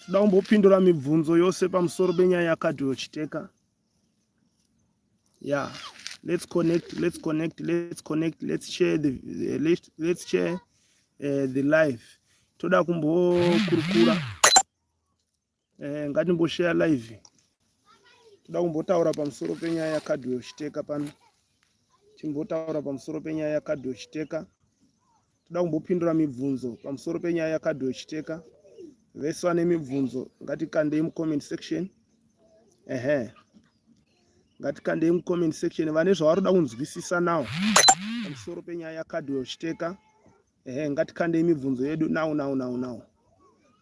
Toda kumbopindura mibvunzo yose pamusoro penyaya yaCardwell Chiteka. Yeah, let's connect, let's connect, let's connect, let's share the let's share the live. Toda kumbokurukura. Ngatimboshare live. Toda kumbotaura pamusoro penyaya yaCardwell Chiteka pano. Timbotaura pamusoro penyaya yaCardwell Chiteka. Toda kumbopindura mibvunzo pamusoro penyaya yaCardwell Chiteka. Vese vane mibvunzo, ngatikandei mucomment section. Ehe, ngatikandei mucomment section vane zvavari kuda kunzwisisa nawo pamusoro penyaya yaCardwell Chiteka. Ehe, ngatikandei mibvunzo yedu now, now, now, now.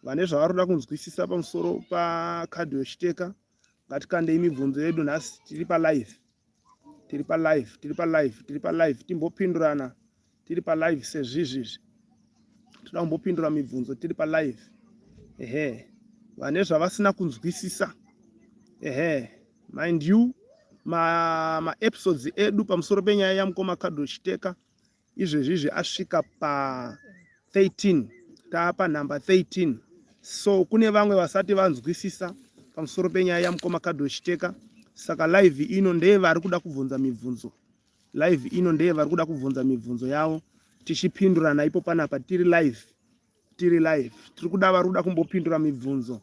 Vane zvavari kuda kunzwisisa pamusoro paCardwell Chiteka, ngatikandei mibvunzo yedu nhasi. Tiri palive, tiri palive, tiri palive, tiri palive. Timbopindurana tiri palive sezvizvizvi. Toda kumbopindura mibvunzo tiri palive. Ehe, vane zvavasina kunzwisisa. Ehe, mind you, maepisodes ma edu pamusoro penyaya yamukoma Cardwell Chiteka izvezvizvi asvika pa13. Taapa nhamba 13, so kune vamwe vasati vanzwisisa pamusoro penyaya yamukoma Cardwell Chiteka. Saka live ino ndeye vari kuda kubvunza mibvunzo. Live ino ndeye vari kuda kubvunza mibvunzo yavo, tichipindurana ipo panapa. Tiri live, tiri live. Tiri kuda vari kuda kumbopindura mibvunzo,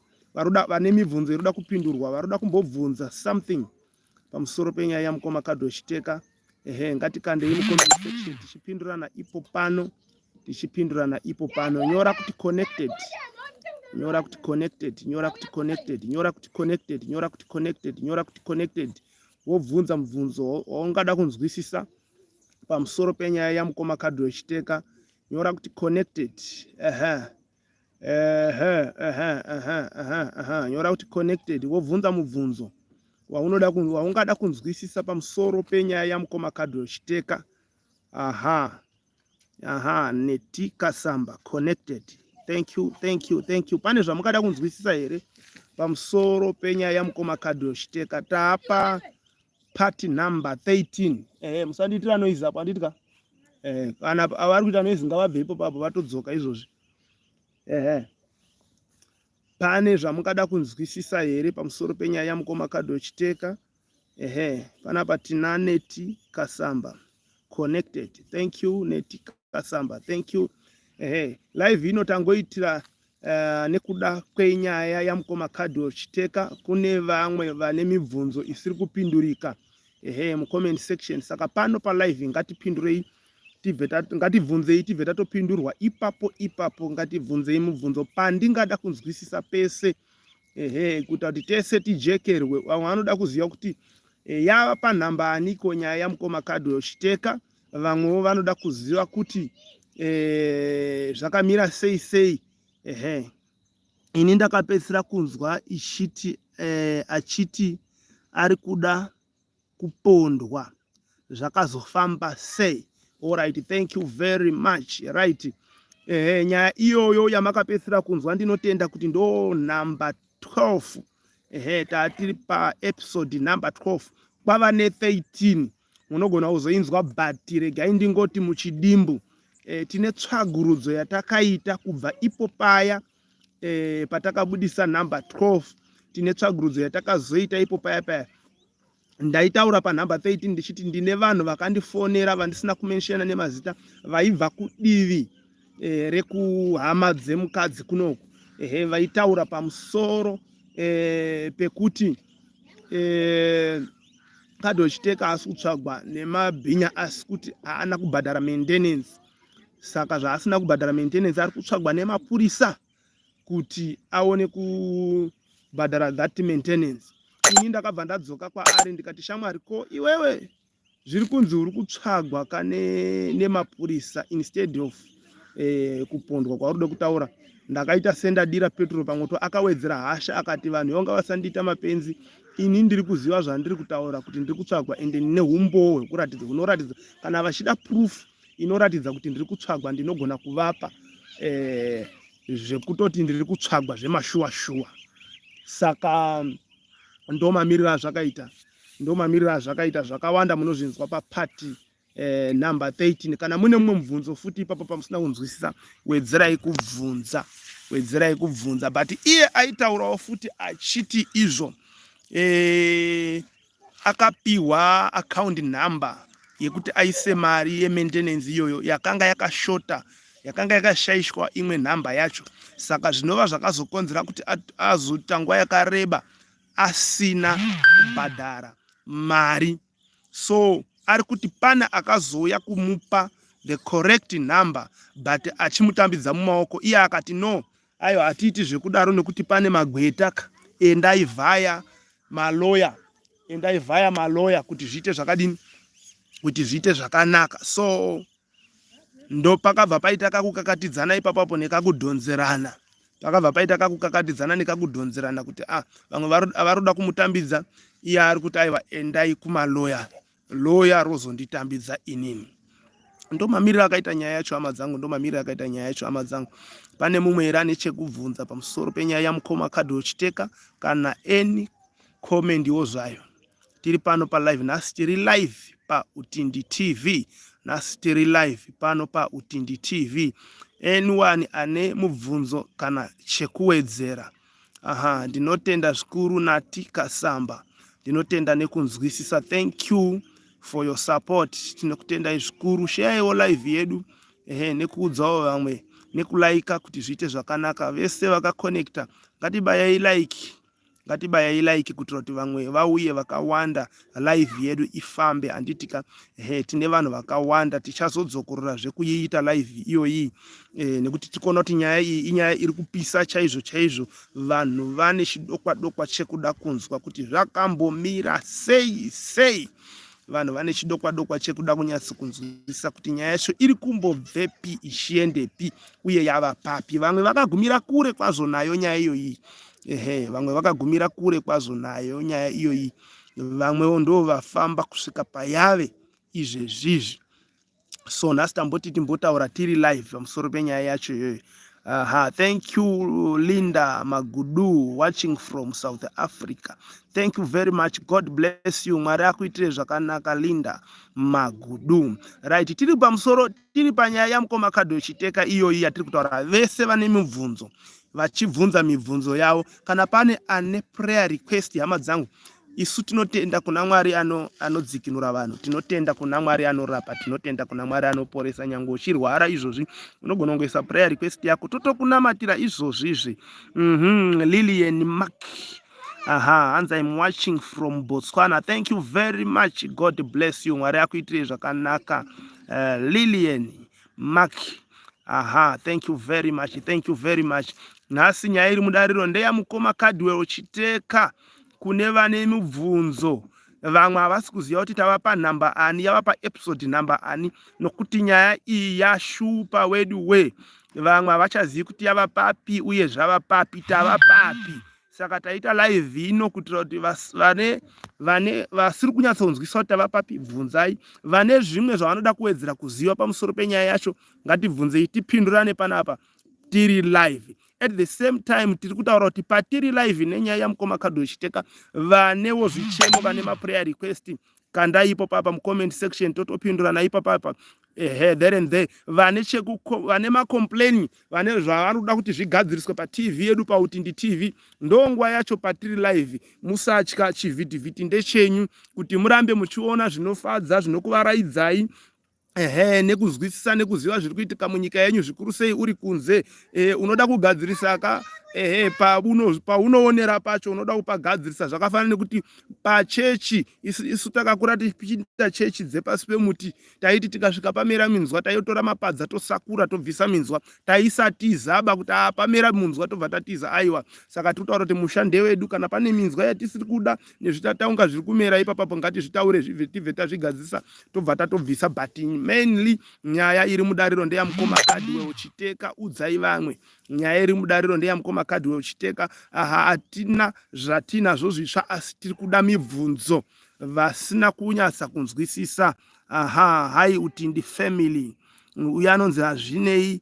vane mibvunzo iri kuda kupindurwa, vari kuda kumbobvunza something pamusoro penyaya yamukoma Cardwell Chiteka. Ehe, ngatikandei mucomment section, tichipindurana ipo pano, tichipindurana ipo pano. Nyora kuti connected, nyora kuti connected, nyora kuti connected, nyora kuti connected, nyora kuti connected, nyora kuti connected. Wobvunza mubvunzo waungada kunzwisisa pamusoro penyaya yamukoma Cardwell Chiteka. Nyora kuti connected. Ehe, ehe, ehe, ehe, ehe, ehe. Nyora kuti connected, wobvunza mubvunzo waunoda, waungada kunzwisisa pamusoro penyaya yamukoma Cardwell Chiteka. Aha, Netikasamba connected. Thank you, thank you, thank you. Pane zvamungada kunzwisisa here pamusoro penyaya yamukoma Cardwell Chiteka? Taapa part number 13. Ehe, musandiitira noise apo, handiti ka? Ehe, kana vari kuita noise ngavabve ipo papo, vatodzoka izvozvi. Ehe, pane zvamungada kunzwisisa here pamusoro penyaya yamukoma Cardwell Chiteka? Ehe, panapa tina Neti Kasamba connected. Thank you, Neti Kasamba, thank you. Ehe, live ino tangoitira nekuda kwenyaya yamukoma Cardwell Chiteka. Kune vamwe vane mibvunzo isiri kupindurika, ehe, mucomment section. Saka pano palive ngatipindurei, ngatibvunzei, tibve tatopindurwa ipapo ipapo. Ngatibvunzei mubvunzo pandingada kunzwisisa pese. Ehe, kuita kuti tese tijekerwe. Vamwe vanoda kuziva kuti yava panhamba aniko nyaya yamukoma Cardwell Chiteka. Vamwewo vanoda kuziva kuti zvakamira sei sei. Ehe, ini ndakapedzisira kunzwa ichiti achiti ari kuda kupondwa. Zvakazofamba sei? Alright, thank you very much. Right, ehe, nyaya iyoyo yamakapedzisira kunzwa, ndinotenda kuti ndo number 12. Ehe, tatiri paepisode number 12, kwava ne13, munogona kuzoinzwa. But regai ndingoti muchidimbu, tine tsvagurudzo yatakaita kubva ipo paya patakabudisa number 12. Tine tsvagurudzo yatakazoita ipo paya paya ndaitaura panhamba 13, ndichiti ndine vanhu vakandifonera vandisina kumenshena nemazita, vaibva kudivi rekuhama dzemukadzi kunoku. Ehe, vaitaura pamusoro pekuti Cardwell Chiteka asi kutsvagwa nemabhinya, asi kuti haana kubhadhara maintenance. Saka zvaasina kubhadhara maintenance, ari kutsvagwa nemapurisa kuti aone kubhadhara that maintenance. Ini ndakabva ndadzoka kwaari, ndikati, "Shamwari, ko iwewe zviri kunzi uri kutsvagwa kane nemapurisa instead of kupondwa kwauri kuda kutaura?" Ndakaita sendadira petro pamwoto. Akawedzera hasha, akati vanhu vanga vasandiita mapenzi, ini ndiri kuziva zvandiri kutaura kuti ndiri kutsvagwa, ende ndine umbowo hwekuratidza, hunoratidza. Kana vachida proof inoratidza kuti ndiri kutsvagwa, ndinogona kuvapa zvekutoti ndiri kutsvagwa zvemashuwa shuwa. Saka ndo mamiriro azvakaita, ndo mamiriro azvakaita. Zvakawanda munozvinzwa papart number 13. Kana mune mumwe mubvunzo futi ipapo pamusina kunzwisisa, wedzerai kubvunza. Wedzerai kubvunza. But iye aitaurawo futi achiti izvo akapiwa account number yekuti aise mari yemaintenance iyoyo yakanga yakashota, yakanga yakashayishwa imwe nhamba yacho. Saka zvinova zvakazokonzera kuti azoita nguva yakareba asina kubhadhara mari. So ari kuti pane akazouya kumupa the correct number, but achimutambidza mumaoko, iye akati, "No, aiwa, hatiiti zvekudaro nekuti pane magweta, endai via maloya, endai via maloya kuti zviite zvakadini, kuti zviite zvakanaka." So ndo pakabva paita kakukakatidzana ipapapo nekakudhonzerana. Pakabva paita kakukakatidzana nekakudhonzerana kuti ah, vamwe varoda kumutambidza, iye ari kuti, "Aiwa, endai kumaloya, loya rozonditambidza inini." Ndo mamiriro akaita nyaya yacho, hama dzangu. Ndo mamiriro akaita nyaya yacho, hama dzangu. Pane mumwe here ane chekubvunza pamusoro penyaya yamukoma Cardwell Chiteka kana any commentiwo zvayo? Tiri pano palive nhasi, tiri live paUtindi TV nhasi, tiri live pano paUtindi TV. Anyone ane mubvunzo kana chekuwedzera? Aha, ndinotenda zvikuru Nati Kasamba, ndinotenda nekunzwisisa. Thank you for your support, tinokutendai zvikuru. Sheyaiwo live yedu, ehe, nekuudzawo vamwe, nekulaika kuti zviite zvakanaka. Vese vakakonekta, ngatibayai like, ngatibayai like kuitira kuti vamwe vauye vakawanda, live yedu ifambe, handitika? He, tine vanhu vakawanda. Tichazodzokorora zvekuiita live iyoyi nekuti tikuona kuti nyaya iyi inyaya iri kupisa chaizvo chaizvo. Vanhu vane chidokwa dokwa chekuda kunzwa kuti zvakambomira sei sei. Vanhu vane chidokwa dokwa chekuda kunyatso kunzwisisa kuti nyaya yacho iri kumbobvepi, ichiendepi, uye yava papi. Vamwe vakagumira kure kwazvo nayo nyaya iyoyi. Ehe, vamwe vakagumira kure kwazvo nayo nyaya iyoyi, vamwewo ndo vafamba kusvika payave izvezvizvi. So nhasi tamboti timbotaura tiri live pamusoro penyaya yacho iyoyo. Aha, thank you, Linda Magudu, watching from South Africa. Thank you very much, God bless you. Mwari akuitire zvakanaka, Linda Magudu. Right, tiri pamusoro, tiri panyaya yamukoma Cardwell Chiteka iyoyi yatiri kutaura. Vese vane mibvunzo vachibvunza mibvunzo yavo. Kana pane ane prayer request, hama dzangu, isu tinotenda kuna Mwari anodzikinura vanhu, tinotenda kuna Mwari anorapa, tinotenda kuna Mwari anoporesa. Nyange uchirwara izvozvi, unogona kungoisa prayer request yako, totokunamatira izvozvizvi. Lilian Mark, aha, hanzi, "I'm watching from Botswana." Thank you very much, God bless you. Mwari akuitirei zvakanaka, Lilian Mark. Aha, thank you very much, thank you very much. Nhasi nyaya iri mudariro ndeyamukoma Cardwell Chiteka. Kune vane mibvunzo, vamwe havasi kuziva kuti tava panhamba ani, yava paepisode nhamba ani, nokuti nyaya iyi yashupa wedu we. Vamwe havachazivi kuti yava papi uye zvava papi, tava papi. Saka taita live ino kuitira kuti vane vasiri kunyatsonzwisa kuti tava papi, bvunzai. Vane zvimwe zvavanoda kuwedzera kuziva pamusoro penyaya yacho, ngatibvunzei, tipindurane panapa tiri live. At the same time, tiri kutaura kuti patiri live nenyaya yamukoma Cardwell Chiteka, vanewo zvichemo, vane maprayer request, kandai ipo papa mucomment section, totopindurana ipo papa, ehe, there and there. Vane vane macomplain, vane zvavanoda kuti zvigadziriswe paTV yedu, paUtindi TV, ndonguva yacho patiri live. Musatya, chivhitivhiti ndechenyu kuti murambe muchiona zvinofadza, zvinokuvaraidzai, ehe, nekuzwisisa nekuziva zviri kuitika munyika yenyu, zvikuru sei uri kunze. Unoda kugadzirisa ka, ehe, paunoonera pacho unoda kupagadzirisa. Zvakafanana nekuti pachechi, isu takakura tichiita chechi dzepasi pemuti. Taiti tikasvika pamera minzwa, taitora mapadza, tosakura, tobvisa minzwa. Taisatizaba kuti a pamera munzwa tobva tatiza, aiwa. Saka tiri kutaura kuti musha ndewedu. Kana pane minzwa yatisiri kuda nezvitataunga zviri kumera ipapapo, ngatizvitaure, zvibve, tibve tazvigadzirisa, tobva tatobvisa. But mainly nyaya iri mudariro ndeyamukoma Cardwell Chiteka. Udzai vamwe, nyaya iri mudariro ndeyamukoma Cardwell Chiteka. Aha, hatina zvatinazvo zvitsva, asi tiri kuda mibvunzo vasina kunyatsa kunzwisisa. Aha, hi Utindi family. Uyo anonzi Hazvinei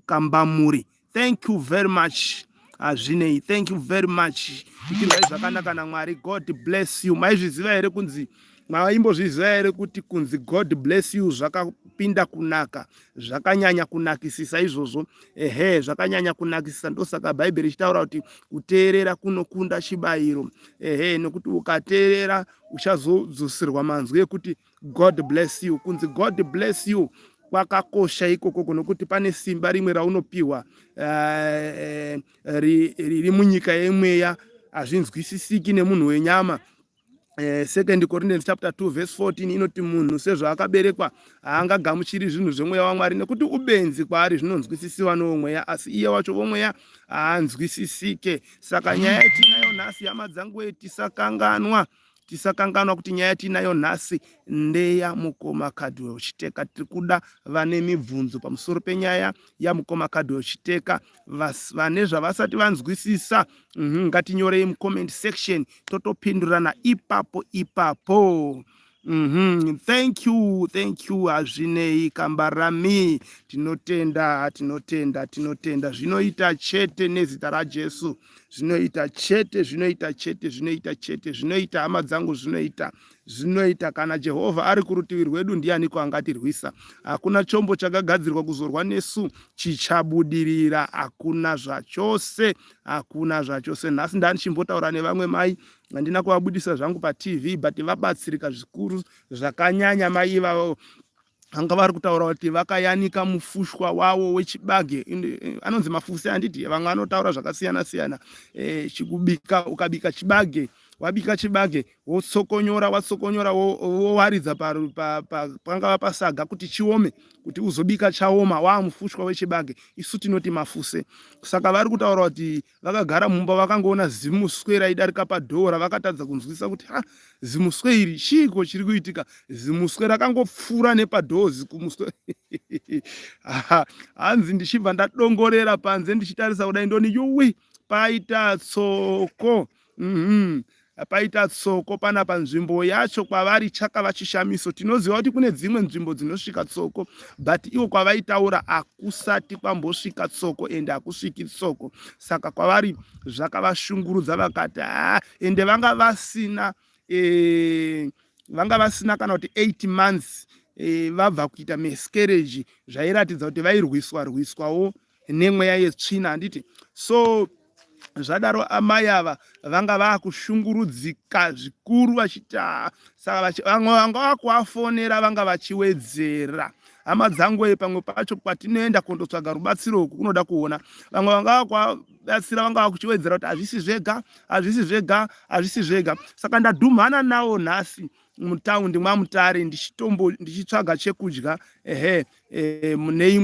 Kambamuri, thank you very much. Hazvinei, thank you very much. Itirwai zvakanaka naMwari, God bless you. Maizviziva here kunzi Maimbozviziva here kuti kunzi God bless you zvakapinda kunaka, zvakanyanya kunakisisa izvozvo? Ehe, zvakanyanya kunakisisa. Ndosaka Bhaibheri richitaura kuti kuteerera kunokunda chibayiro. Ehe, nekuti ukateerera uchazodzoserwa manzwi ekuti God bless you. Kunzi God bless you kwakakosha ikokoko nokuti pane simba rimwe raunopiwa riri munyika yemweya, hazvinzwisisiki nemunhu wenyama. Second Corinthians chapter 2 verse 14 inoti munhu sezvaakaberekwa haangagamuchiri zvinhu zvemweya waMwari, nekuti ubenzi kwaari, zvinonzwisisiwa nowomweya, asi iye wacho womweya haanzwisisike. Saka nyaya yatinayo nhasi, hama dzangu, tisakanganwa, tisakanganwa kuti nyaya yatinayo nhasi ndeya mukoma Cardwell Chiteka. Tiri kuda vane mibvunzo pamusoro penyaya yamukoma Cardwell Chiteka, vane zvavasati vanzwisisa. Ngatinyorei mucomment section, totopindurana ipapo ipapo. Thank you, thank you. Hazvinei Kambarami, tinotenda, tinotenda, tinotenda. Zvinoita chete nezita raJesu, zvinoita chete, zvinoita chete, zvinoita chete, zvinoita, hama dzangu, zvinoita, zvinoita. Kana Jehovha ari kurutivi rwedu, ndianiko angatirwisa? Hakuna chombo chakagadzirwa kuzorwa nesu chichabudirira, hakuna zvachose, hakuna zvachose. Nhasi ndandichimbotaura nevamwe mai, handina kuvabudisa zvangu paTV, but vabatsirika zvikuru zvakanyanya. Mai ivavo vanga vari kutaura kuti vakayanika mufushwa wavo wechibage, anonzi mafuse, handiti? Vamwe vanotaura zvakasiyana siyana. Chikubika, ukabika chibage, wabika chibage, wotsokonyora, watsokonyora, wowaridza pangava pasaga kuti chiome, kuti uzobika chaoma, waamufushwa wechibage. Isu tinoti mafuse. Saka vari kutaura kuti vakagara mumba, vakangoona zimuswe raidarika padoor, vakatadza kunzwisa kuti, ha, zimuswe iri chiiko chiri kuitika? Zimuswe rakangopfuura nepadoor, zikumuswe. Hanzi ndichibva ndadongorera panze, ndichitarisa kudai, ndoni yuwi, paita tsoko. Paita tsoko panapa. Nzvimbo yacho kwavari chakava chishamiso. Tinoziva kuti kune dzimwe nzvimbo dzinosvika tsoko, but ivo kwavaitaura hakusati kwambosvika tsoko, ende hakusviki tsoko. Saka kwavari zvakavashungurudza, vakati ha, ende vanga vasina kana kuti 8 months vabva kuita miscarriage, zvairatidza kuti vairwiswa rwiswawo nemweya yetsvina, handiti? So zvadaro, amai ava vanga vakushungurudzika zvikuru, vachiti, saka vamwe vanga vakuvafonera, vanga vachiwedzera. Hama dzangu, pamwe pacho kwatinoenda kundotsvaga rubatsiro uku kunoda kuona vamwe vanga vakuvabatsira, vanga vakuchiwedzera kuti hazvisi zvega, hazvisi zvega, hazvisi zvega. Saka ndadhumhana nawo nhasi mutaundi mwaMutare, ndichitombo ndichitsvaga chekudya, ehe, mune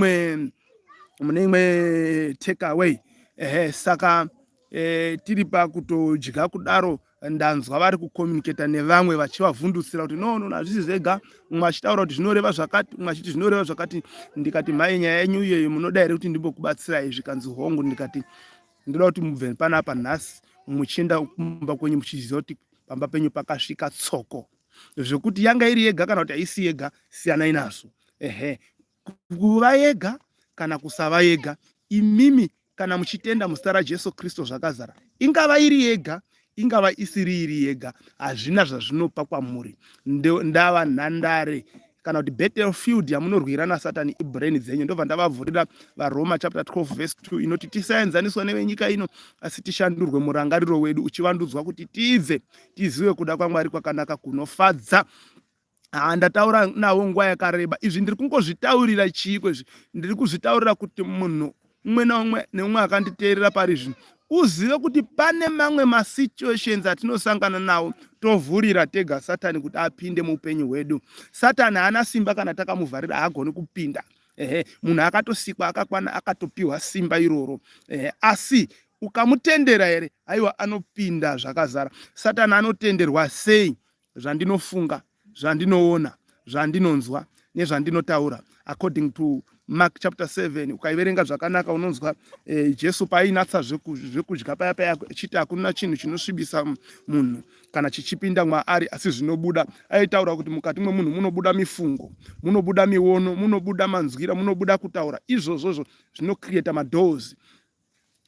imwe take away, ehe. Saka tiri pakutodya kudaro, ndanzwa vari kucommunicata nevamwe vachivavhundutsira kuti no, no, hazvisi zvega. Mumwe achitaura kuti zvinoreva zvakati, mumwe achiti zvinoreva zvakati. Ndikati, mhai, nyaya yenyu iyoyo munoda here kuti ndimbokubatsirai? Zvikanzi hongu. Ndikati, ndoda kuti mubve panapa nhasi muchienda kumba kwenyu muchiziva kuti pamba penyu pakasvika tsoko. Zvekuti yanga iri yega kana kuti haisi yega, siyanai nazvo. Ehe, kuva yega kana kusava yega, imimi kana muchitenda muzita raJesu Kristu zvakazara, ingava iri yega, ingava isiri iri yega, hazvina zvazvinopa kwamuri. Ndava nhandare kana kuti battlefield yamunorwira naSatani ibrain dzenyu. Ndobva ndavavhurira vaRoma chapter 12 verse 2 inoti tisaenzaniswa nevenyika ino, asi tishandurwe murangariro wedu uchivandudzwa, kuti tiidze tizive kuda kwaMwari kwakanaka kunofadza. Ha, ndataura navo nguva yakareba. Izvi ndiri kungozvitaurira chiiko? Izvi ndiri kuzvitaurira kuti munhu umwe naumwe neumwe akanditeerera pari zvino uzive kuti pane mamwe masituations atinosangana nawo, tovhurira tega Satani kuti apinde muupenyu hwedu. Satani haana simba kana takamuvharira, haagoni kupinda. Ehe, munhu akatosikwa akakwana, akatopiwa simba iroro. Ehe, asi ukamutendera here, aiwa, anopinda zvakazara. Satani anotenderwa sei? Zvandinofunga, zvandinoona, zvandinonzwa nezvandinotaura. According to Mark chapter 7, ukaiverenga zvakanaka, unonzwa Jesu paainatsa zvekudya paya paya, achiti hakuna chinhu chinosvibisa munhu kana chichipinda mwaari, asi zvinobuda. Aitaura kuti mukati mwemunhu munobuda mifungo, munobuda miono, munobuda manzwira, munobuda kutaura. Izvozvozvo zvinocreata madoors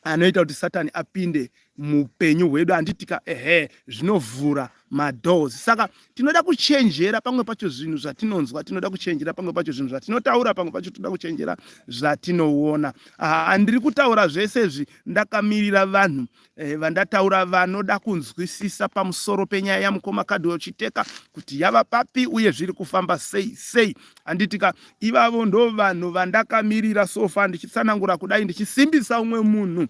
anoita kuti Satani apinde. Muupenyu hwedu, handitika? Ehe, zvinovhura madoors. Saka tinoda kuchenjera pamwe pacho zvinhu zvatinonzwa, tinoda kuchenjera pamwe pacho zvinhu zvatinotaura, pamwe pacho tinoda kuchenjera zvatinoona. Handiri kutaura zvese izvi ndakamirira vanhu eh, vandataura vanoda kunzwisisa pamusoro penyaya yamukoma Cardwell Chiteka kuti yava papi uye zviri kufamba sei sei, handitika? Ivavo ndo vanhu vandakamirira sofa ndichitsanangura kudai, ndichisimbisa umwe munhu.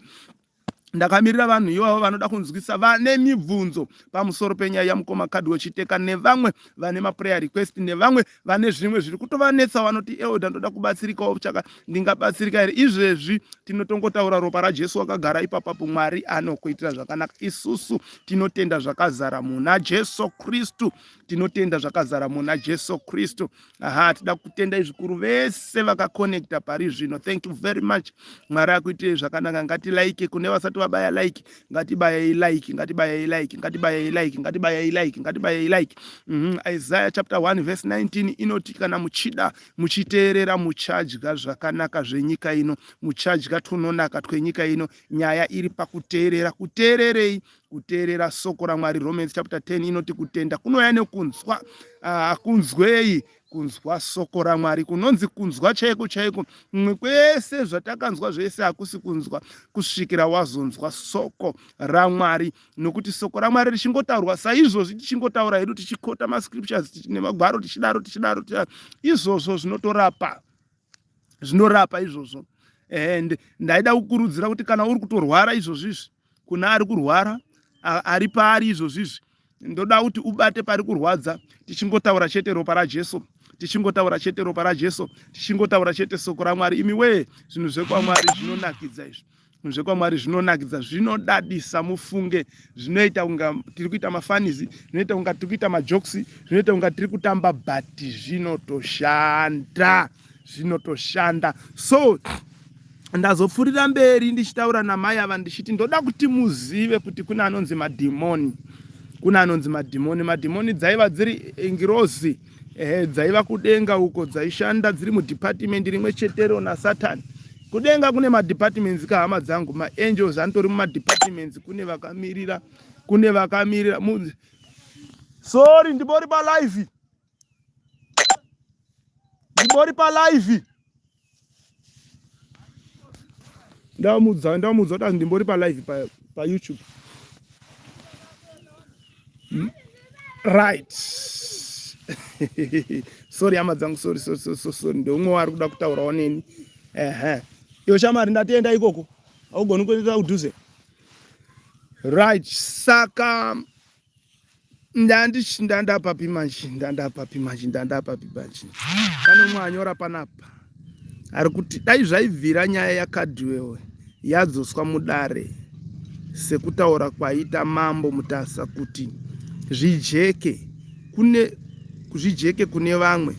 Ndakamirira vanhu ivavo vanoda kunzwisa, vane mibvunzo pamusoro penyaya yamukoma Cardwell Chiteka, nevamwe vane maprayer request, nevamwe vane zvimwe zviri kutovanetsa, vanoti, "Elder, ndoda kubatsirikawo, chaka ndingabatsirika here?" Izvezvi tinotongotaura ropa raJesu, wakagara ipapapo, Mwari anokuitira zvakanaka. Isusu tinotenda zvakazara muna Jesu Kristu, tinotenda zvakazara muna Jesu Kristu. Aha, tida kutendai zvikuru vese vakakonekta pari zvino. Thank you very much. Mwari akuitirei zvakanaka. Ngatilike, kune vasati vabaya like, ngatibayai like, ngatibayai like, ngatibayai like, ngatibayai like, ngatibayai like. Isaiah chapter 1 verse 19 inoti, "Kana muchida muchiteerera, muchadya zvakanaka zvenyika ino, muchadya tunonaka twenyika ino." Nyaya iri pakuteerera. Kuteererei? Kuteerera soko raMwari. Romans chapter 10 inoti kutenda kunouya nekunzwa. Kunzwei? Kunzwa soko raMwari. Kunonzi kunzwa chaiko chaiko, mumwe kwese zvatakanzwa zvese hakusi kunzwa kusvikira wazonzwa soko raMwari, nokuti soko raMwari richingotaurwa saizvozvi, tichingotaura hedu, tichikota mascriptures nemagwaro, tichidaro, tichidaro, izvozvo zvinotorapa, zvinorapa izvozvo. And ndaida kukurudzira kuti kana uri kutorwara izvozvizvi, kuna ari kurwara ari paari izvozvizvi, ndoda kuti ubate pari kurwadza. Tichingotaura chete ropa raJesu, tichingotaura chete ropa raJesu, tichingotaura chete soko raMwari. Imi wee, zvinhu zvekwamwari zvinonakidza izvi, zvinhu zvekwamwari zvinonakidza, zvinodadisa. Mufunge, zvinoita kunga tiri kuita mafunnies, zvinoita kunga tiri kuita majokes, zvinoita kunga tiri kutamba, but zvinotoshanda, zvinotoshanda. So ndazopfuurira mberi ndichitaura namai ava ndichiti ndoda kuti muzive kuti kune anonzi madhimoni, kune anonzi madhimoni. Madhimoni dzaiva dziri ngirozi, dzaiva kudenga uko, dzaishanda dziri mudhipatimendi rimwe chetero naSatani. Kudenga kune madepartments kahama dzangu, maangels anotori mumadepartments. Kune vakamirira, kune vakamirira. Sorry, ndibori palive, ndibori palive. Ndamudza, ndamudza kuti ndimbori palive paYouTube pa. Right, sorry hama dzangu, sorry, sorry, sorry, sorry. Ndeumwe wari kuda kutaurawo neni. Ehe, iyo shamari, ndatienda ikoko, haugoni kuenda kudhuze. Right, saka ndandapapi manje? Ndandapapi manje? Ndandapapi manje? Pane umwe anyora panapa ari kuti dai zvaibvira nyaya yaCardwell yadzoswa mudare sekutaura kwaita Mambo Mutasa kuti zvijeke kune vamwe.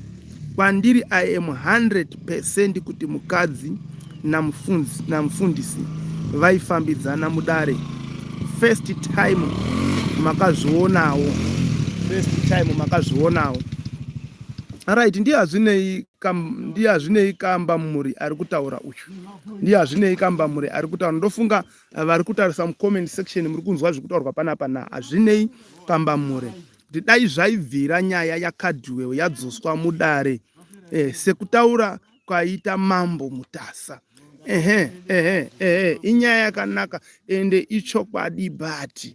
Kwandiri I am 100% kuti mukadzi namufundisi vaifambidzana mudare. First time makazvionawo, first time makazvionawo. Right, ndiye hazvinei, ndiye hazvinei kamba muri ari kutaura uyu, ndiye hazvinei kamba muri ari kutaura. Ndofunga vari kutarisa mucomment section muri kunzwa zviri kutaurwa panapa na hazvinei kamba mure kuti dai zvaibvira nyaya yaCardwell yadzoswa mudare sekutaura kwaita Mambo Mutasa. Ehe, ehe, ehe, inyaya yakanaka ende ichokwadi, but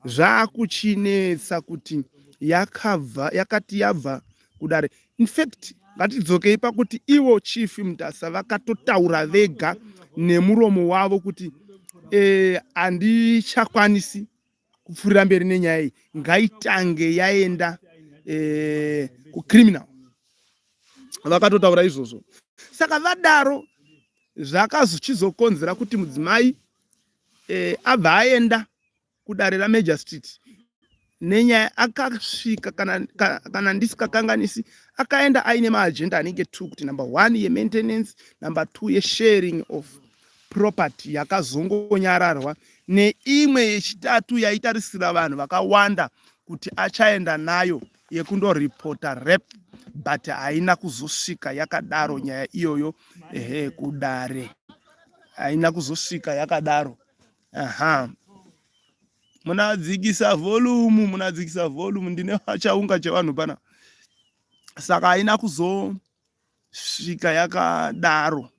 zvakuchinetsa kuti yakabva, yakati yabva kudare. Infact, ngatidzokei pakuti ivo Chief Mutasa vakatotaura vega nemuromo wavo kuti handichakwanisi kupfuurira mberi nenyaya iyi, ngaitange yaenda kucriminal. Vakatotaura izvozvo. Saka vadaro, zvakazochizokonzera kuti mudzimai abva aenda kudare ramagistrate nenyaya. Akasvika, kana ndisikakanganisi, akaenda aine maagenda anenge two, kuti number one yemaintenance, number two yesharing of property yakazongonyararwa, neimwe yechitatu yaitarisira vanhu vakawanda kuti achaenda nayo yekundoripota rape, but haina kuzosvika yakadaro nyaya iyoyo, ehe, kudare haina kuzosvika yakadaro. Aha. Munadzikisa volume, munadzikisa volume. Ndine chaunga chevanhu pana. Saka haina kuzosvika yakadaro.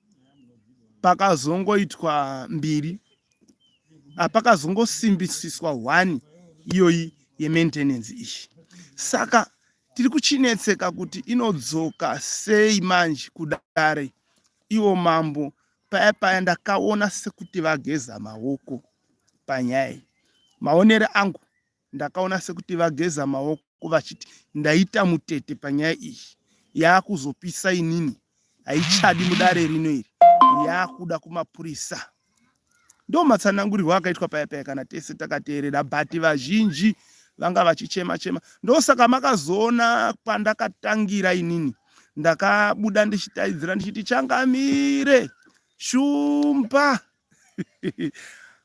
Pakazongoitwa mbiri, pakazongosimbisiswa one iyoyi yemaintenance iyi. Saka tiri kuchinetseka kuti inodzoka sei manje kudare. Ivo mambo paya paya ndakaona sekuti vageza maoko panyaya iyi. Maonero angu, ndakaona sekuti vageza maoko vachiti ndaita mutete panyaya iyi, yaakuzopisa inini, haichadi mudare rino iri, yaakuda kumapurisa. Ndo matsanangurirwo akaitwa paya paya kana tese takateerera, but vazhinji vanga vachichema chema. Ndosaka makazoona pandakatangira inini ndakabuda ndichitaidzira ndichiti changamire shumba.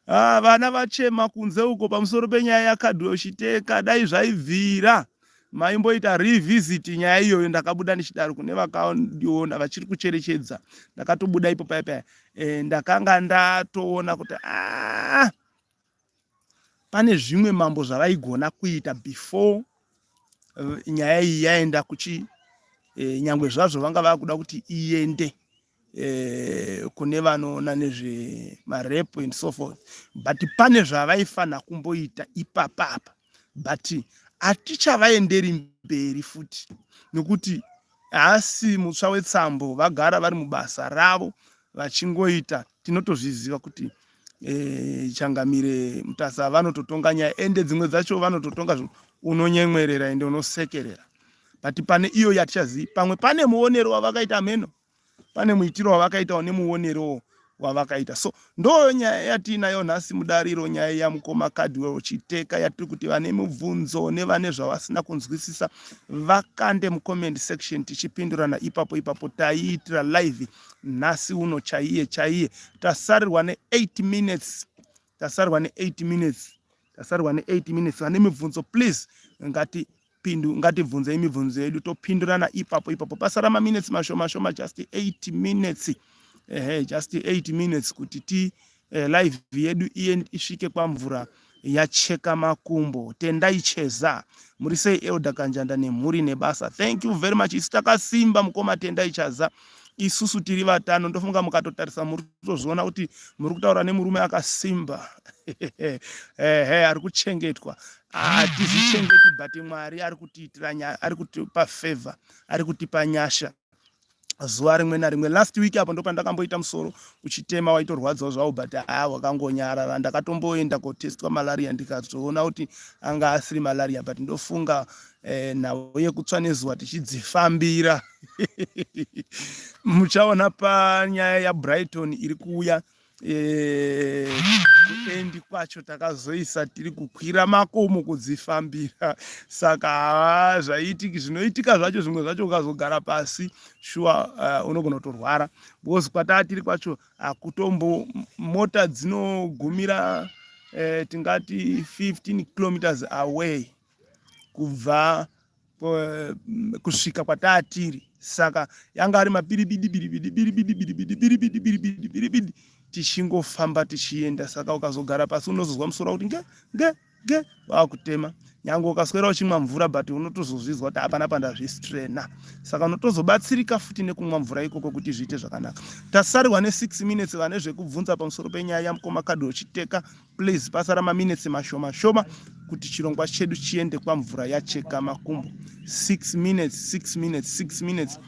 Ah, vana vachema kunze uko pamusoro penyaya yaCardwell Chiteka. Dai zvaibvira maimboita revisit nyaya iyoyo. Ndakabuda ndichidaro kune vakandiona vachiri kucherechedza. Ndakatobuda ipo paya paya, ndakanga ndatoona kuti ah, pane zvimwe mambo zvavaigona kuita before nyaya iyi yaenda kuchi nyangwe zvazvo vanga vakuda kuti iende kune vanoona nezvemarape and so forth, but pane zvavaifanira kumboita ipapapa. But hatichavaenderi mberi futi nokuti haasi mutsva wetsambo, vagara vari mubasa ravo vachingoita. Tinotozviziva kuti changamire Mutasa vanototonga nyaya, ende dzimwe dzacho vanototonga unonyemwerera ende unosekerera. But pane iyo yatichazivi, pamwe pane muonero wavakaita mheno, pane muitiro wavakaitawo nemuonerowo wavakaita. So ndo nyaya yatiinayo nhasi mudariro, nyaya yamukoma Cardwell Chiteka, yatiri kuti vane mubvunzo nevane zvavasina kunzwisisa vakande mucomment section, tichipindurana ipapo ipapo. Taiitira live nhasi uno chaiye chaiye. Tasarirwa ne8 minutes, tasarirwa ne8 minutes, tasarirwa ne8 minutes. Vane mibvunzo, please, ngati pindu ngatibvunzei mibvunzo yedu, topindurana ipapo ipapo. Pasara maminutes mashoma shoma, just 8 minutes, ehe, just 8 minutes kuti ti live yedu iye isvike kwamvura yacheka makumbo. Tendai Cheza, muri sei Elder Kanjanda nemhuri nebasa? Thank you very much. Isu takasimba, mukoma Tendai Chaza, isusu tiri vatano. Ndofunga mukatotarisa muri kutozviona kuti muri kutaura nemurume akasimba, ehe, ari kuchengetwa. Hatizvichengeti, but Mwari ari kutiitira, ari kutipa favor, ari kutipa nyasha zuva rimwe narimwe. Last week apo ndopandakamboita musoro uchitema, waitorwadzawo zvawo, but haa, wakangonyarara. Ndakatomboenda kotestwa malaria, ndikatoona kuti anga asiri malaria, but ndofunga nhau yekutsva nezuva tichidzifambira. Muchaona panyaya yaBrighton iri kuuya, kuendi kwacho takazoisa tiri kukwira makomo kudzifambira. Saka haa, zvaitiki zvinoitika zvacho, zvimwe zvacho ukazogara pasi shuwa unogona kutorwara, because kwataa tiri kwacho hakutombo mota dzinogumira tingati 15 kilometers away kubva kusvika kwataa tiri. Saka yanga ari mabiribidi biribidi biribidi biribidi biribidi biribidi biribidi, tichingofamba tichienda. Saka ukazogara pasi unozozwa musoro kuti nge nge nge wakutema, nyange ukaswera uchimwa mvura, but unotozozvizwa kuti hapana pandazvistrena. Saka unotozobatsirika futi nekumwa mvura ikoko kuti zviite zvakanaka. Tasarirwa ne6 minutes. Vane zvekubvunza pamusoro penyaya yamukoma Cardwell Chiteka, please, pasara maminutes mashoma shoma kuti chirongwa chedu chiende kwamvura yacheka makumbo. 6 minutes, 6 minutes, 6 minutes,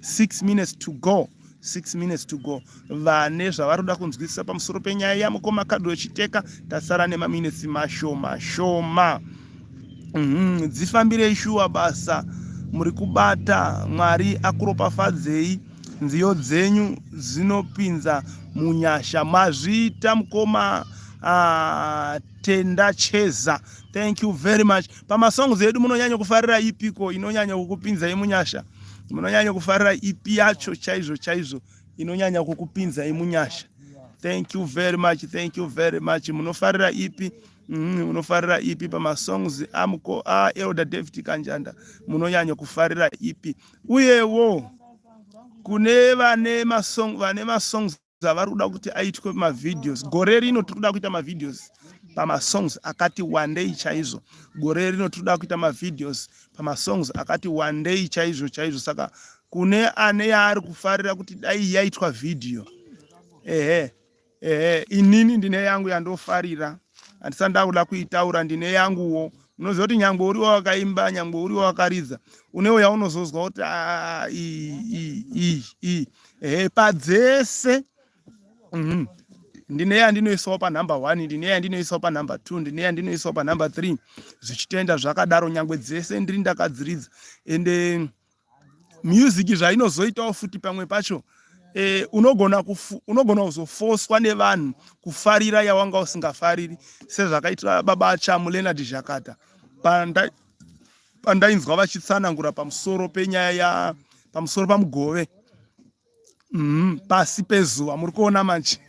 6 minutes to go, 6 minutes to go. Vane zvavari kuda kunzwisisa pamusoro penyaya yamukoma Cardwell Chiteka, tasara nemaminutes mashoma shoma. Dzifambirei shuwa, basa muri kubata, Mwari akuropafadzei, nziyo dzenyu dzinopinza munyasha. Mazviita, mukoma Tenda Cheza, thank you very much. Pamasongs edu munonyanya kufarira ipiko inonyanya kukupinzai munyasha? Munonyanya kufarira ipi yacho chaizvo chaizvo inonyanya kukupinzai munyasha? Thank you very much, thank you very much. Munofarira ipi? Munofarira ipi pamasongs amuko aElder David Kanjanda? Munonyanya kufarira ipi? Uyewo kune vane masong, vane masongs avari kuda kuti aitwe mavideos, gore rino tiri kuda kuita mavideos. pamasongs akati wandei chaizvo. Gore rino tinoda kuita mavideos pamasongs akati wandei chaizvo chaizvo. Saka kune ane yaari kufarira kuti dai yaitwa vhidhiyo, ehe ehe, inini ndine yangu yandofarira, handisati ndakuda kuitaura, ndine yanguwo. Munoziva kuti nyangwe uriwo wakaimba, nyangwe uriwo wakaridza, unewo yaunozozwa kuti ah, iyi iyi iyi, ehe, padzese. Ndine yandinoisawo panumber 1, ndine yandinoisawo panumber 2, ndine yandinoisawo panumber 3, zvichitoenda zvakadaro, nyangwe dzese ndiri ndakadziridza. Ende music zvainozoitawo futi pamwe pacho, unogona unogona kuzofoswa nevanhu kufarira yawanga usingafariri, sezvakaitira baba Chamu Leonard Zhakata. Pandainzwa vachitsanangura pamusoro penyaya ya pamusoro pamugove, pasi pezuva, muri kuona manje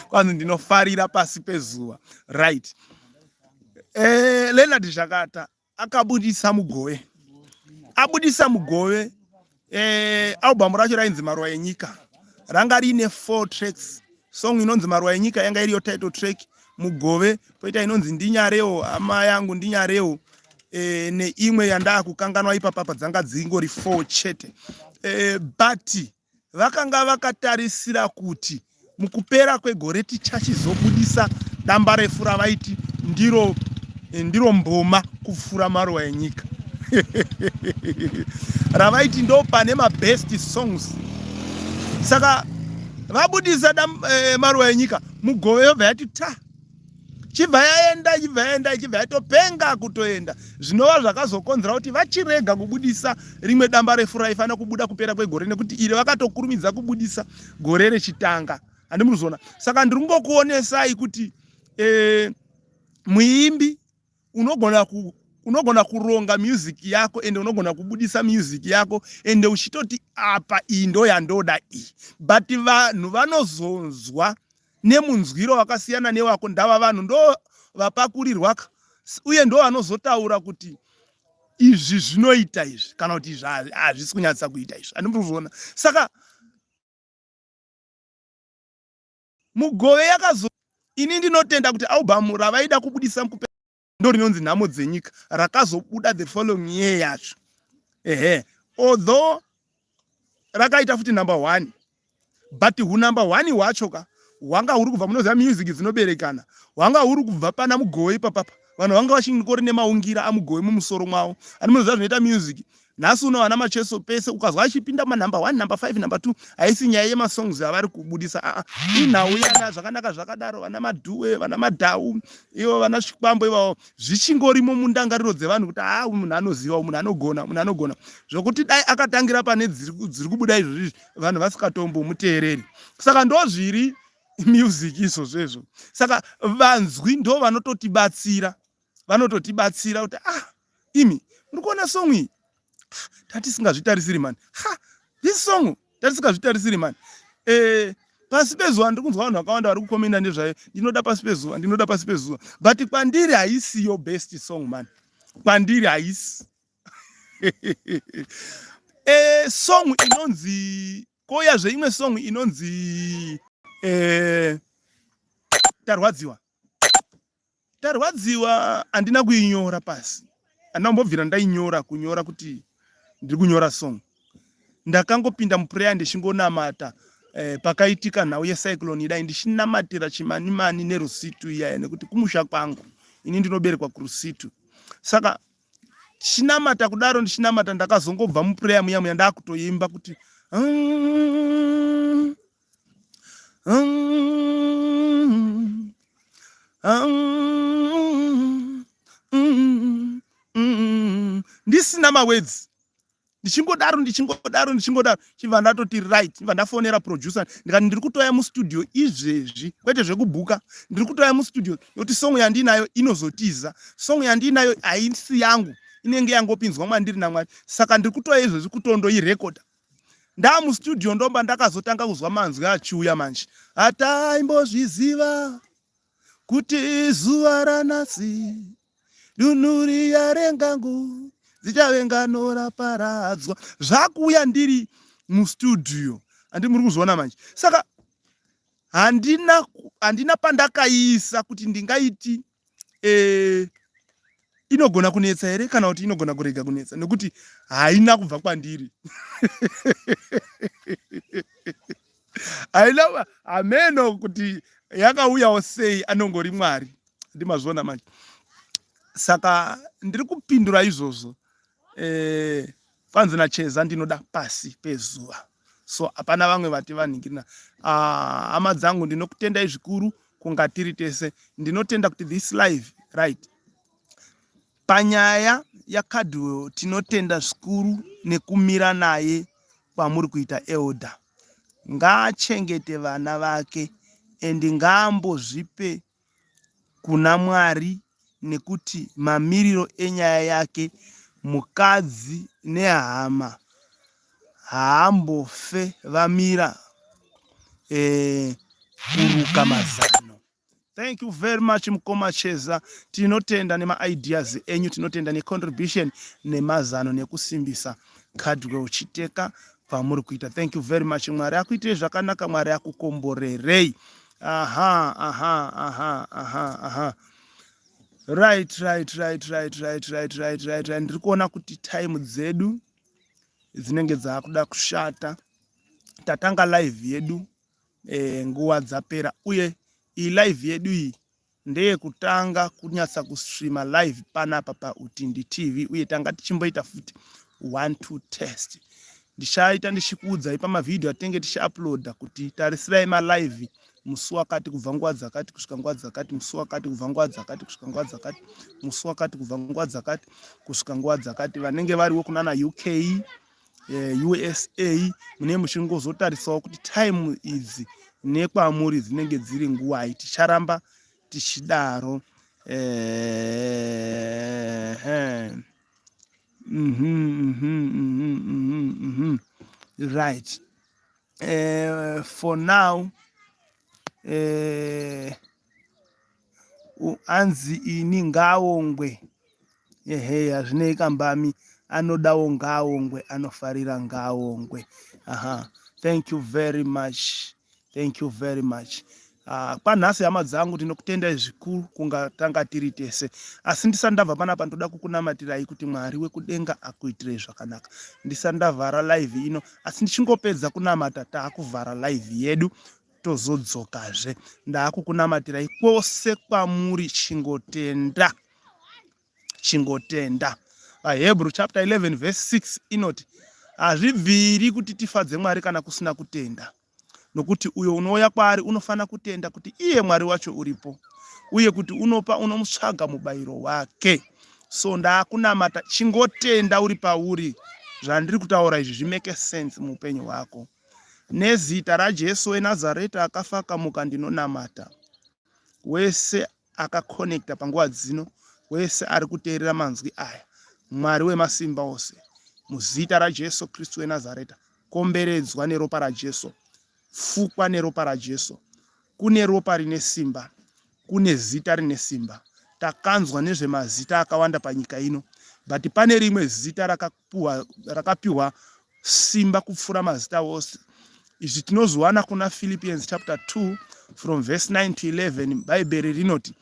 kwanzi ndinofarira pasi pezuva, right? Leonard Zhakata akabudisa Mugove, abudisa Mugove, album racho rainzi Maruva Enyika, ranga riine four tracks. Song inonzi Maruva Enyika yanga iriyo title track, Mugove, poita inonzi Ndinyarewo Hama Yangu Ndinyarewo, neimwe yandakukanganwa ipapapa. Dzanga dzingori four chete, but vakanga vakatarisira kuti mukupera kwegore tichachizobudisa damba refu ravaiti ndiro mboma kupfuura Maruva Enyika, ravaiti ndo pane mabest songs. Saka vabudisa Maruva Enyika, Mugove yobva yati ta, chibva yaenda, ichibva yaenda, ichibva yatopenga kutoenda, zvinova zvakazokonzera kuti vachirega kubudisa rimwe damba refu raifanira kubuda kupera kwegore, nekuti iri vakatokurumidza kubudisa gore rechitanga. Handi muri Saka ndiri kungokuonesai kuti muimbi unogona kuronga music yako, ende unogona kubudisa music yako, ende uchitoti apa iyi ndo yandoda iyi, but vanhu vanozonzwa nemunzwiro wakasiyana newako. Ndava vanhu ndo vapakurirwa uye ndo vanozotaura kuti izvi zvinoita izvi, kana kuti izvi hazvisi kunyatsa kuita izvi. Handimuri Saka Mugove yakazo, ini ndinotenda kuti album ravaida kubudisa mukupe ndo rinonzi Nhamo Dzenyika, rakazobuda the following year yacho. Ehe, although rakaita futi number one, but hunumber one hwacho ka hwanga huri kubva, munoziva music dzinoberekana, hwanga huri kubva pana Mugove ipapapa. Vanhu vanga vachingori nemaungira aMugove mumusoro mwavo. Ani munoziva zvinoita music nhasi uno, vana Macheso pese ukazwa achipinda manumber 1, number 5, number 2, haisi nyaya yemasongs avari kubudisa, aa, inhau yana zvakanaka zvakadaro. Vana Madhuwe, vana Madhau ivo, vana Chikwambo ivavo, zvichingorimo mundangariro dzevanhu kuti aa, munhu anoziva, munhu anogona, munhu anogona, zvokuti dai akatangira pane dziri kubuda izvozvizvi, vanhu vasikatombomuteereri. Saka ndo zviri music izvozvo. Saka vanzwi ndo vanototibatsira, vanototibatsira kuti ah, imi muri kuona song iyi, tatisingazvitarisiri mani. Ha, this song tatisingazvitarisiri mani. Pasi Pezuva, ndiri kunzwa vanhu vakawanda vari kukomenda nezvayo, "Ndinoda Pasi Pezuva, ndinoda Pasi Pezuva," but kwandiri haisiyo best song man, kwandiri haisi. Song inonzi, kouyazve imwe song inonzi Tarwadziwa. Tarwadziwa handina kuinyora pasi, handina kumbobvira ndainyora, kunyora kuti ndiri kunyora song. Ndakangopinda muprayer ndichingonamata, pakaitika nhau yecyclone idai, ndichinamatira Chimanimani neRusitu iyaya, nekuti kumusha kwangu, ini ndinoberekwa kuRusitu. Saka ndichinamata kudaro, ndichinamata, ndakazongobva muprayer muya muya ndakutoimba kuti ndisina mawords, ndichingodaro, ndichingodaro, ndichingodaro, chibva ndatoti right, chibva ndafonera producer ndikati, "Ndiri kutoya mustudio izvezvi, kwete zvekubhuka, ndiri kutoya mustudio, nekuti song yandinayo inozotiza. Song yandinayo haisi yangu, inenge yangopinzwa mwandiri naMwari. Saka ndiri kutoya izvezvi kutondoirekodha." Ndamustudio ndomba ndakazotanga kuzwa manzwi achiuya manje, "Hataimbozviziva kuti zuva ranhasi dunhu riya rengangu dzichave ngano raparadzwa." Zvakuuya ndiri mustudio, handi muri kuzviona manje? Saka Handina handina pandakaiisa kuti ndingaiti e, inogona kunetsa here kana kuti inogona kurega kunetsa nekuti haina kubva kwandiri. Haina hameno kuti yakauyawo sei, anongori Mwari. Ndimazviona manje. Saka ndiri kupindura izvozvo. Eh, kwanzi naCheza ndinoda pasi pezuva. So hapana vamwe vati vanhingirina. Ah, hama dzangu ndinokutendai zvikuru kunga tiri tese. Ndinotenda kuti this live right. Panyaya yaCardwell tinotenda zvikuru nekumira naye kwamuri kuita elder. Ngaachengete vana vake and ngaambozvipe kuna Mwari nekuti mamiriro enyaya yake mukadzi nehama haambofe vamira eh, kuruka mazano. Thank you very much mukoma Cheza. Tinotenda nema-ideas enyu, tinotenda necontribution nemazano nekusimbisa Cardwell Chiteka kwamuri kuita. Thank you very much. Mwari akuitei zvakanaka, Mwari akukomborerei. Aha, aha, aha, aha, aha. Right, right, right, right, right, right, right, right, right. Ndiri kuona kuti time dzedu dzinenge dzakuda kushata. Tatanga live yedu e, nguva dzapera uye iyi live yedu iyi ndeyekutanga kunyatsa kustreama live panapa paUtindi TV uye tanga tichimboita futi 1 2 test. Ndichaita ndichikuudzai pamavhidhiyo atinenge tichiuploada kuti tarisirai malive musi wakati kubva nguva dzakati kusvika nguva dzakati, musi wakati kubva nguva dzakati kusvika nguva dzakati, musi wakati kubva nguva dzakati kusvika nguva dzakati. Vanenge variwo kunana UK, USA mune muchingozotarisawo kuti time idzi nekwamuri dzinenge dziri nguwai. Ticharamba tichidaro. Right. For now anzi ini ngaongwe. Ehe, hazvinei kambami, anodawo ngaaongwe, anofarira ngaaongwe. Aha, thank you very much, thank you very much. Kwanhasi hama dzangu tinokutendai zvikuru kunga tanga tiri tese, asi ndisati ndabva panapa ndoda kukunamatirai kuti Mwari wekudenga akuitirei zvakanaka. Ndisati ndavhara live ino, asi ndichingopedza kunamata taakuvhara live yedu tozodzokazve. Ndaakukunamatirai kwose kwamuri, chingotenda, chingotenda. VaHebrew chapter 11 verse 6 inoti hazvibviri kuti tifadze Mwari kana kusina kutenda, nokuti uyo unouya kwaari unofanira kutenda kuti iye Mwari wacho uripo, uye kuti unopa unomutsvaga mubayiro wake. So ndaakunamata, chingotenda uri pauri. Zvandiri kutaura izvi zvimeke sense muupenyu hwako. Nezita raJesu weNazareta akafa akamuka ndinonamata. Wese akakonekta panguva dzino, wese ari kuteerera manzwi aya, Mwari wemasimba ose, muzita raJesu Kristu weNazareta, komberedzwa neropa raJesu, fukwa neropa raJesu. Kune ropa rine simba, kune zita rine simba. Takanzwa nezvemazita akawanda panyika ino, but pane rimwe zita rakapuwa, rakapiwa simba kupfuura mazita ose. Izvi tinozviwana kuna Philippians chapter 2 from verse 9 to 11. Bhaibheri rinoti,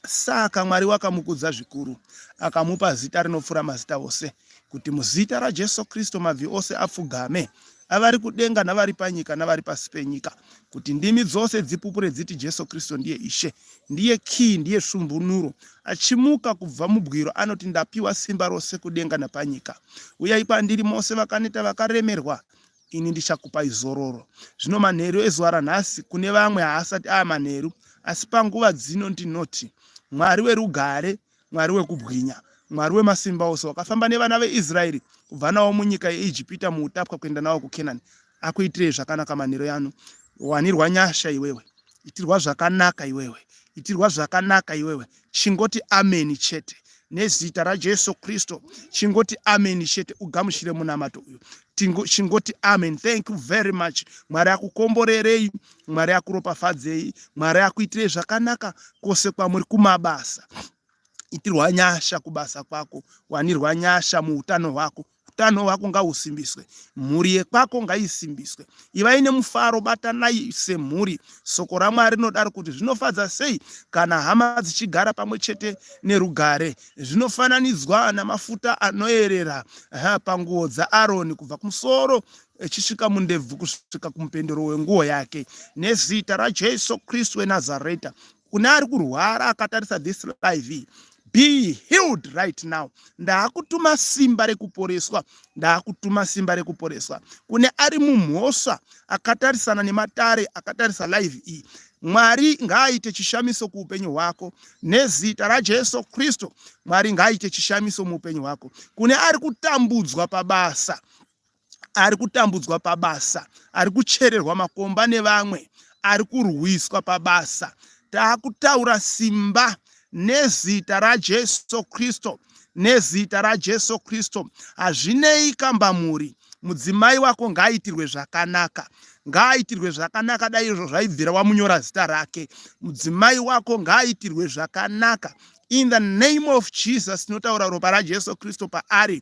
Saka Mwari wakamukudza zvikuru, akamupa zita rinopfuura mazita ose, kuti muzita raJesu Kristu mabvi ose apfugame, avari kudenga navari panyika navari pasi penyika, kuti ndimi dzose dzipupure dziti Jesu Kristu ndiye Ishe, ndiye key, ndiye svumbunuro. Achimuka kubva mubwiro anoti, Ndapiwa simba rose kudenga napanyika. Uyai kwandiri mose vakaneta vakaremerwa, ini ndichakupai zororo. Zvino manheru ezuva ranhasi kune vamwe haasati ava manheru, asi panguva dzino ndinoti, Mwari werugare, Mwari wekubwinya, Mwari wemasimba ose, wakafamba nevana veIsraeri kubva navo munyika yeIjipita muutapwa kuenda navo kuKenani, akuitirei zvakanaka manheru yano. Wanirwa nyasha iwewe, itirwa zvakanaka iwewe, itirwa zvakanaka iwewe. Chingoti ameni chete nezita raJesu Kristu, chingoti ameni chete ugamuchire munamato uyu. Chingoti amen. Thank you very much. Mwari akukomborerei, Mwari akuropafadzei, Mwari akuitirei zvakanaka kwose kwamuri kumabasa. Itirwa nyasha kubasa kwako, wanirwa nyasha muutano hwako. Utano hwako ngahusimbiswe, mhuri yekwako ngaisimbiswe. Ivai nemufaro, batanai semhuri. Soko raMwari rinodaro kuti zvinofadza sei kana hama dzichigara pamwe chete nerugare. Zvinofananidzwa namafuta anoerera panguo dzaAroni kubva kumusoro echisvika mundebvu kusvika kumupendero wenguo yake. Nezita raJesu Kristu weNazareta, kune ari kurwara akatarisa this live, be healed right now. Ndaakutuma simba rekuporeswa, ndaakutuma simba rekuporeswa kune ari mumhosva akatarisana nematare, akatarisa live iyi. Mwari ngaaite chishamiso kuupenyu hwako nezita raJesu Kristu. Mwari ngaaite chishamiso muupenyu hwako. Kune ari kutambudzwa pabasa, ari kutambudzwa pabasa, ari kuchererwa makomba nevamwe, ari kurwiswa pabasa, taakutaura simba nezita raJesu Kristu, nezita raJesu Kristu. Hazvinei kambamuri, mudzimai wako ngaaitirwe zvakanaka, ngaaitirwe zvakanaka. Dai izvo zvaibvira wamunyora zita rake. Mudzimai wako ngaaitirwe zvakanaka in the name of Jesus. Tinotaura ropa raJesu Kristu paari.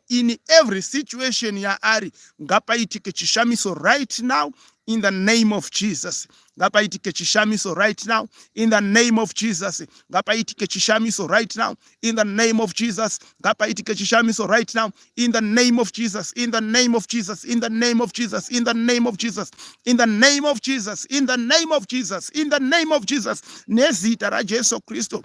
In every situation yaari, ngapaitike chishamiso right now in the name of Jesus. Ngapaitike chishamiso right now in the name of Jesus. Ngapaitike chishamiso right now in the name of Jesus. Ngapaitike chishamiso right now in the name of Jesus, in the name of Jesus, in the name of Jesus, in the name of Jesus, in the name of Jesus, in the name of Jesus, in the name of Jesus. Nezita raJesu Kristu,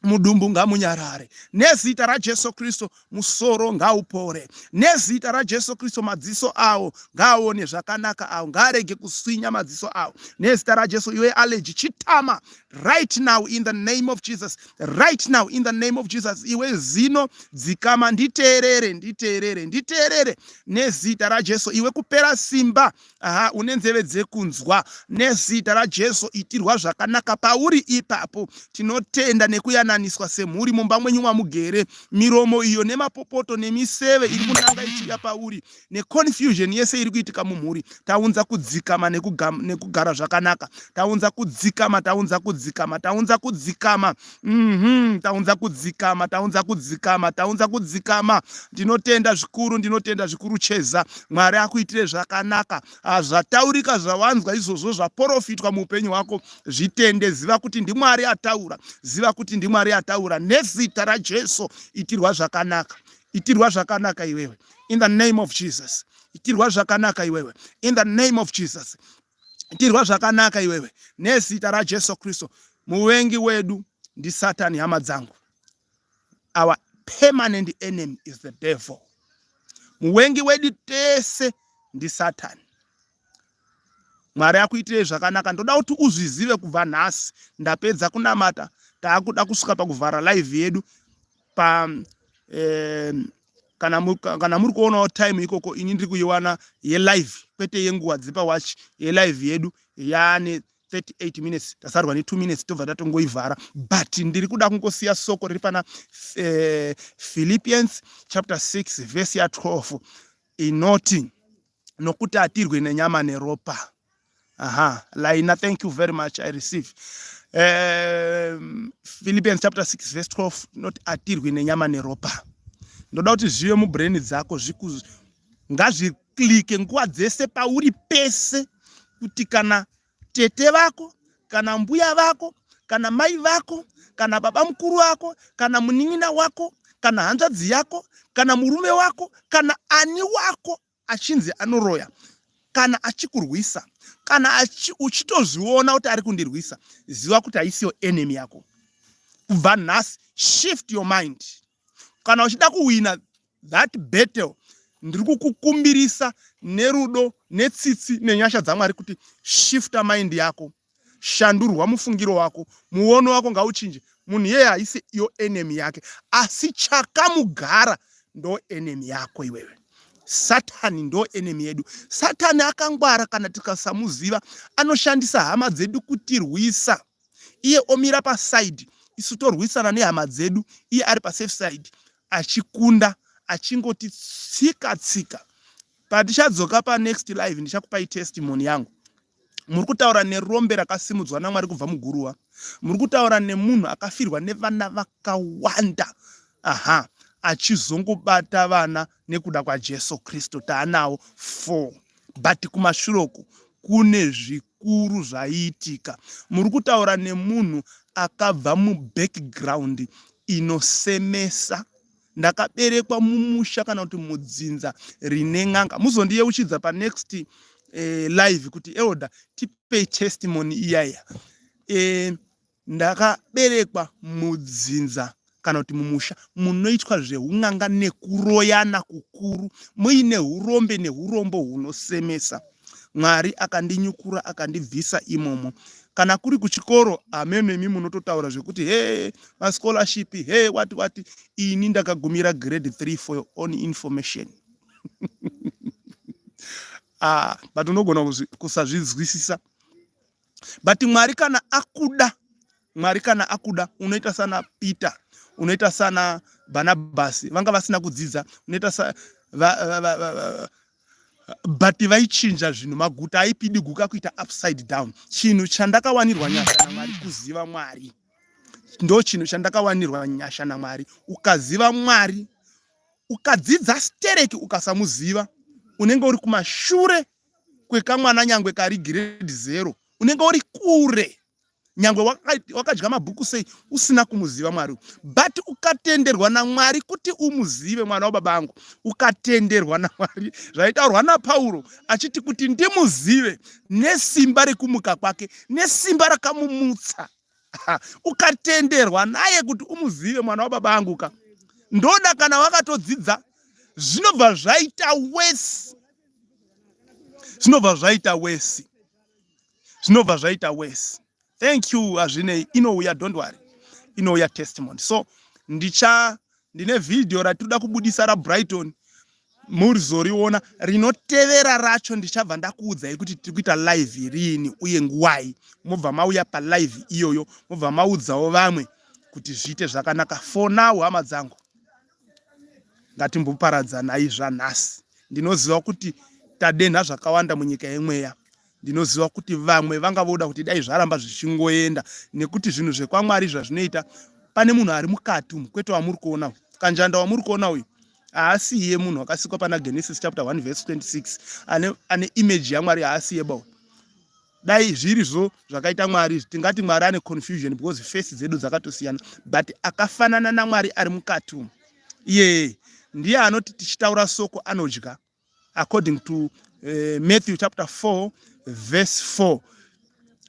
mudumbu ngamunyarare. Nezita raJesu Kristu, musoro ngaupore. Nezita raJesu Kristu, madziso awo ngaaone zvakanaka, awo ngaarege kuswinya madziso awo nezita raJesu. Iwe allergy, chitama right now in the name of Jesus, right now in the name of Jesus. Iwe zino, dzikama, nditeerere, nditeerere, nditeerere nezita raJesu. Iwe kupera simba, aha, une nzeve dzekunzwa, nezita raJesu itirwa zvakanaka pauri ipapo. Tinotenda nekuyananiswa semhuri mumba mwenyu mamugere. Miromo iyo nemapopoto nemiseve iri kunanga ichiuya pauri, neconfusion yese iri kuitika mumhuri, taunza kudzikama nekugara zvakanaka. Taunza kudzikama, taunza kudzikama, taunza kudzikama. Taunza kudzikama, taunza kudzikama, taunza kudzikama. Ndinotenda zvikuru, ndinotenda zvikuru. Cheza, Mwari akuitire zvakanaka. Zvataurika, zvawanzwa izvozvo, zvaprofitwa muupenyu hwako, zvitende. Ziva kuti ndiMwari ataura, ziva kuti ndiMwari ataura. Nezita raJesu, itirwa zvakanaka, itirwa zvakanaka iwewe in the name of Jesus. Itirwa zvakanaka iwewe in the name of Jesus. Itirwa zvakanaka iwewe nezita raJesu Kristu. Muvengi wedu ndisatani, hama dzangu. Our permanent enemy is the devil. Muvengi wedu tese ndisatani. Mwari akuitirei zvakanaka. Ndoda kuti uzvizive kubva nhasi. Ndapedza kunamata, taakuda kusvika pakuvhara live yedu pa kana muri kuonawo time ikoko, ini ndiri kuiwana yelive, kwete yenguva dzepawatch. Yelive yedu yaane 38 minutes, tasarwa ne2 minutes, tobva tatongoivhara. But ndiri kuda kungosiya soko riri pana Philippians chapter 6 verse ya12 inoti, "Nokuti hatirwe nenyama neropa." Aha, Laina, thank you very much, I receive. Philippians chapter 6 verse 12 not atirwi nenyama neropa. Ndoda kuti zvive mubrain dzako, ngazviclicke nguva dzese pauri pese, kuti kana tete vako, kana mbuya vako, kana mai vako, kana baba mukuru vako, kana munin'ina wako, kana hanzvadzi yako, kana murume wako, kana ani wako achinzi anoroya, kana achikurwisa, kana uchitozviona kuti ari kundirwisa, ziva kuti haisiyo enemy yako. Kubva nhasi, shift your mind. Kana uchida kuwina that battle, ndiri kukukumbirisa nerudo, netsitsi, nenyasha dzaMwari kuti shifta mind yako, shandurwa mufungiro wako, muono wako ngauchinje. Munhu iyeye haisi iyo enemy yake, asi chakamugara ndo enemy yako iwewe. Satani ndo enemy yedu. Satani akangwara. Kana tikasamuziva, anoshandisa hama dzedu kutirwisa. Iye omira paside, isu torwisana nehama dzedu, iye ari pasafe side achikunda, achingoti tsika tsika. Patichadzoka panext live, ndichakupai testimony yangu. Muri kutaura nerombe rakasimudzwa naMwari kubva muguruva. Muri kutaura nemunhu akafirwa nevana vakawanda. Aha. Achizongobata vana nekuda kwaJesu Kristu, taanawo 4, but kumashure uku kune zvikuru zvaiitika. Muri kutaura nemunhu akabva mubackground inosemesa. Ndakaberekwa mumusha kana kuti mudzinza rine n'anga. Muzondiyeuchidza panext live kuti, "Elder, tipei testimony iyaya." Ndakaberekwa mudzinza kana kuti mumusha munoitwa zveun'anga nekuroyana kukuru, muine urombe neurombo hunosemesa. Mwari akandinyukura, akandibvisa imomo. Kana kuri kuchikoro, hameno imi munototaura zvekuti he mascholarship, he wati wati. Ini ndakagumira grade 3, for your own information. Ah, but unogona kusazvinzwisisa, but Mwari kana akuda, Mwari kana akuda, unoita sana Peter, unoita sana Bhanabhasi. Vanga vasina kudzidza, unoita sa va, va, va, va, but vaichinja zvinhu. Maguta aipidiguka kuita upside down. Chinhu chandakawanirwa nyasha naMwari kuziva Mwari. Ndo chinhu chandakawanirwa nyasha naMwari. Ukaziva Mwari, ukadzidza stereki, ukasamuziva, unenge uri kumashure kwekamwana nyangwe kari grade 0. Unenge uri kure nyangwe wakadya mabhuku sei usina kumuziva Mwari. But ukatenderwa naMwari kuti umuzive, mwana wababa angu, ukatenderwa naMwari, zvaitaurwa naPauro achiti kuti ndimuzive nesimba rekumuka kwake nesimba rakamumutsa. Ukatenderwa naye kuti umuzive, mwana wababa angu ka, ndoda kana wakatodzidza, zvinobva zvaita worse, zvinobva zvaita worse, zvinobva zvaita worse. Thank you. Hazvinei, inouya, don't worry, inouya testimony. So ndicha ndine vhidhiyo ratinoda kubudisa raBrighton, murizoriona rinotevera racho. Ndichabva ndakuudzai kuti tiri kuita live riini uye nguwai. Mobva mauya palive iyoyo, mobva maudzawo vamwe kuti zviite zvakanaka. For now, hama dzangu, ngatimboparadzanai zvanhasi. Ndinoziva kuti tadenha zvakawanda munyika yemweya. Ndinoziva kuti vamwe vanga voda kuti dai zvaramba zvichingoenda, nekuti zvinhu zvekwaMwari zvazvinoita, pane munhu ari mukati umu, kwete wamuri kuona. Kanjanda wamuri kuona uyu haasi iye munhu wakasikwa pana Genesis chapter 1 verse 26, ane image yaMwari. Haasi iye bao. Dai zvirizvo zvakaita Mwari, tingati Mwari ane confusion, because face dzedu dzakatosiyana. But akafanana naMwari ari mukati umu, iyeye ndiye anoti tichitaura soko anodya, according to Matthew chapter 4 verse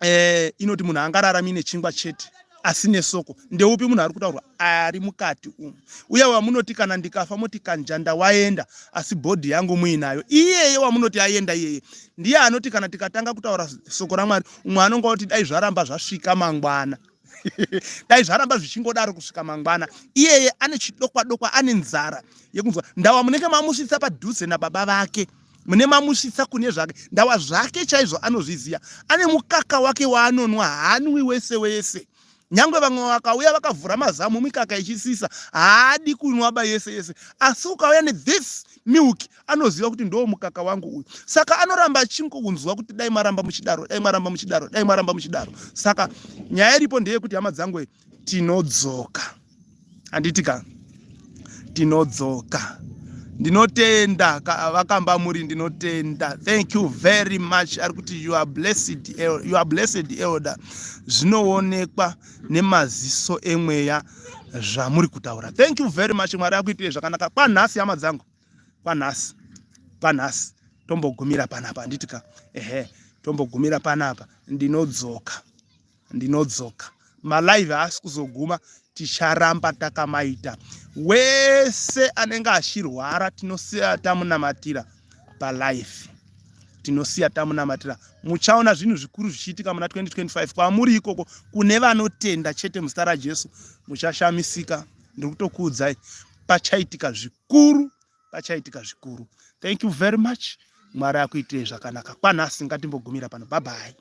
4. Inoti munhu angararami nechingwa chete, asi nesoko. Ndeupi munhu ari kutaurwa ari mukati umu? Uye wamunoti kana ndikafa moti Kanjanda waenda, asi body yangu muinayo, iyeye wamunoti aenda iyeye ndiye anoti kana tikatanga kutaura soko raMwari, umwe anonga kuti dai zvaramba zvasvika mangwana, dai zvaramba zvichingodaro kusvika mangwana. Iyeye ane chidokwa dokwa, ane nzara yekunzwa. Ndawa munenge mamusvitsa padhuze nababa vake, mune mamusvitsa kune zvake. Ndawa zvake chaizvo anozviziva, ane mukaka wake waanonwa. Haanwi wese wese. Nyange vamwe vakauya vakavhura mazamu, mikaka ichisisa, haadi kunwa ba yese yese. Asi ukauya nethis milk, anoziva kuti ndo mukaka wangu uyu. Saka anoramba achingounzwa kuti dai maramba muchidaro, dai maramba muchidaro, dai maramba muchidaro. Saka nyaya iripo ndeyekuti, hama dzangu, tinodzoka, handiti ka? Tinodzoka. Ndinotenda vakamba muri, ndinotenda. Thank you very much. Ari kuti, "You are blessed, you are blessed, elder. Zvinoonekwa nemaziso emweya zvamuri kutaura." Thank you very much. Mwari akuitire zvakanaka. Kwanhasi, hama dzangu, kwanhasi, kwanhasi tombogumira panapa, handiti ka? Ehe, tombogumira panapa. Ndinodzoka, ndinodzoka. Malive haasi kuzoguma, ticharamba takamaita. Wese anenge achirwara, tinosiya tamunamatira palive, tinosiya tamunamatira. Muchaona zvinhu zvikuru zvichiitika muna 2025 kwamuri ikoko. Kune vanotenda chete muzita raJesu, muchashamisika. Ndiri kutokuudzai, pachaitika zvikuru, pachaitika zvikuru. Thank you very much. Mwari akuitirei zvakanaka. Kwanhasi ngatimbogumira pano. Bye bye.